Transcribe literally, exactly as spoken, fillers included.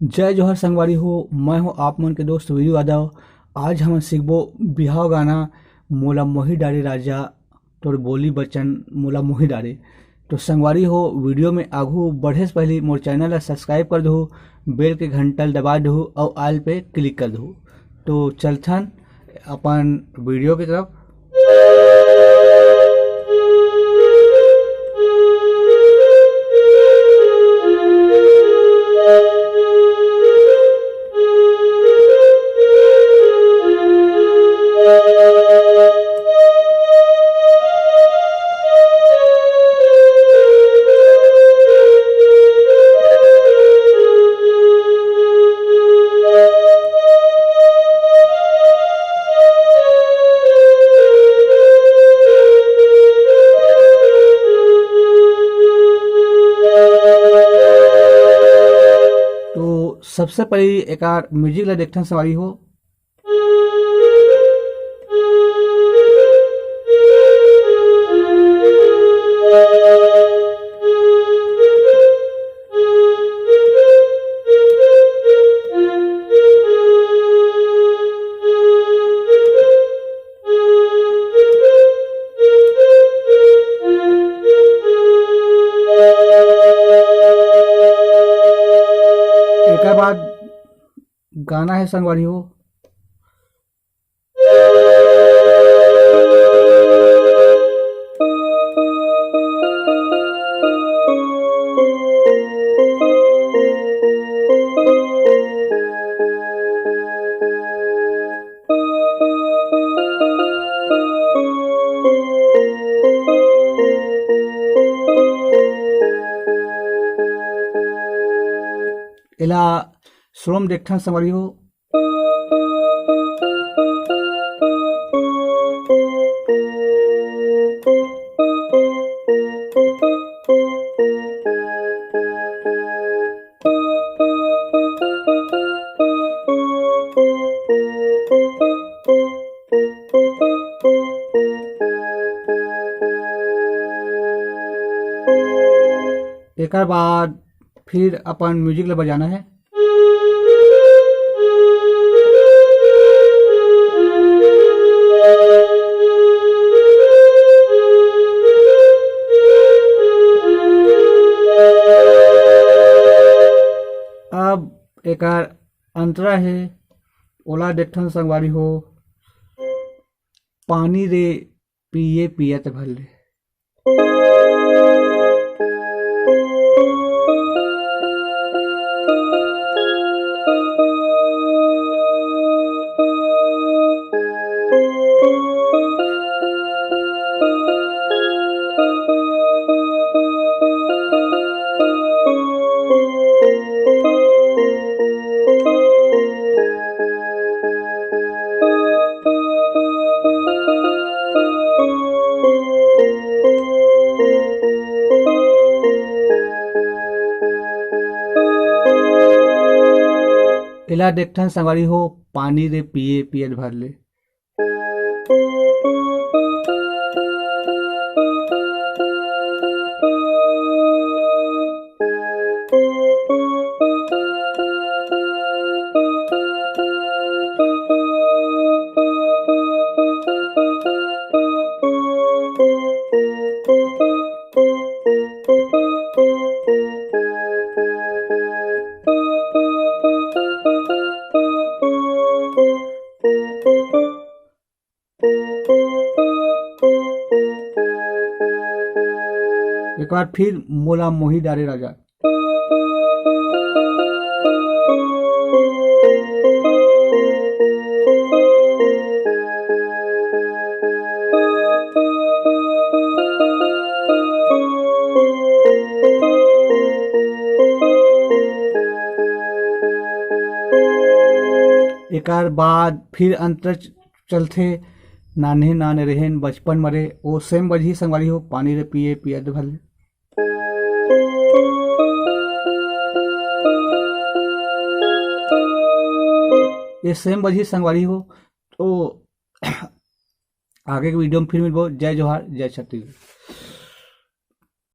जय जोहार संगवारी हो, मैं हूं आप मन के दोस्त वीरू यादव। आज हमन सीखबो बिहाव गाना मोला मोही डारे राजा, तोर बोली बचन मोला मोही डारे। तो संगवारी हो, वीडियो में आगू बढ़े से पहले मोर चैनल ला सब्सक्राइब कर दहू, बेल के घंटा ला दबा दहू और ऑल पे क्लिक कर दहू। तो चलथन अपन वीडियो की तरफ। तो सबसे पहले एकार म्यूजिक ला देखथन संगवारी हो। एकर बाद गाना है संगवारी हो। एला सुरम देखथन संगवारी हो। एकर बाद फिर अपन म्यूजिक ला बजाना है। अब एकर अंतरा है, ओला देखथन संगवारी हो। पानी रे पिए पियत भर ले। एला देखथन संगवारी हो, पानी रे पिए पियत भर ले। एक बार फिर मोला मोही डारे राजा। एकर बाद फिर अंतर च-, चलथे, नान्हे नान्हे रहेन बचपन मरे, ओ सेम बजही संगवारी हो, पानी रे पिए पियत भर ले। ये सेम बजही संगवारी हो, तो आगे के वीडियो में फिर मिलबो। जय जोहार, जय छत्तीसगढ़।